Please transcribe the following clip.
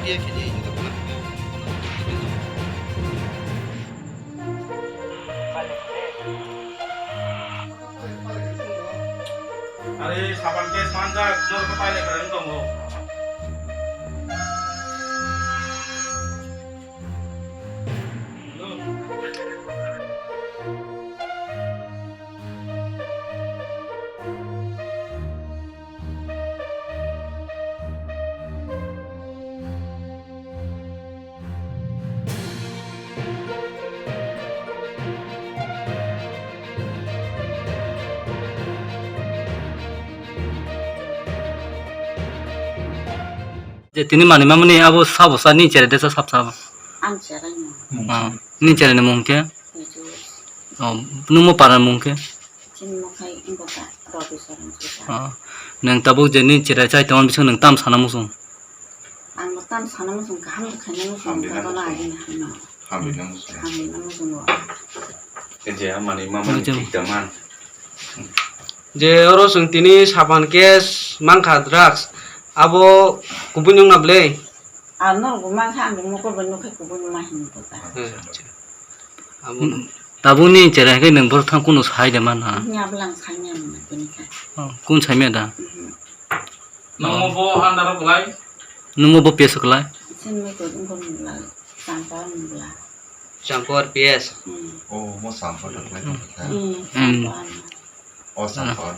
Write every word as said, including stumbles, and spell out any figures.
Are, saban case manjak, jor ko paile karen tongo. Je tini manwi mamani abo sabo sa ni chere de sa sap sabo. Ang cherai no. Ah, ni chere ni mung khe? Niju. Oh, nungmo para mung khe? Chini mokhai wngkha ta Rabi Saran Sita. Ah, nwng tabuk je ni chwrai chai tongma bising nwng tam sana muchung? Ang bo tam sana muchung, kaham khaina muchung, Hamrina tabana muchung. Agini hano. Hamrina muchung. Hamrina muchung o. Khe je amani mama Muchung. Thik da man. Je oro chwng tini saban case mankha drugs, abo kubui nungna ble? Ah, norok bo mankha, ang bo mokol bai nukha kubui nungma hinwi bo ta. Hmm, acha. Abo Hmm. Tabukni chwrai khe nwng bohrok thang kunu sai de man ha? Nya bwlang sai maya mwnwi tini khe. Oh, kun sai maya da? Mhm. Nungbo bo under o kwlai? Nungbo bo P S o kwlai? Sini ko dungko nungla, Champa nungla. Champa R P S? Hmm. Oh, mo Champa da kwlai Hmm. Champa. Hmm, Hmm. Champa. Oh, Champa.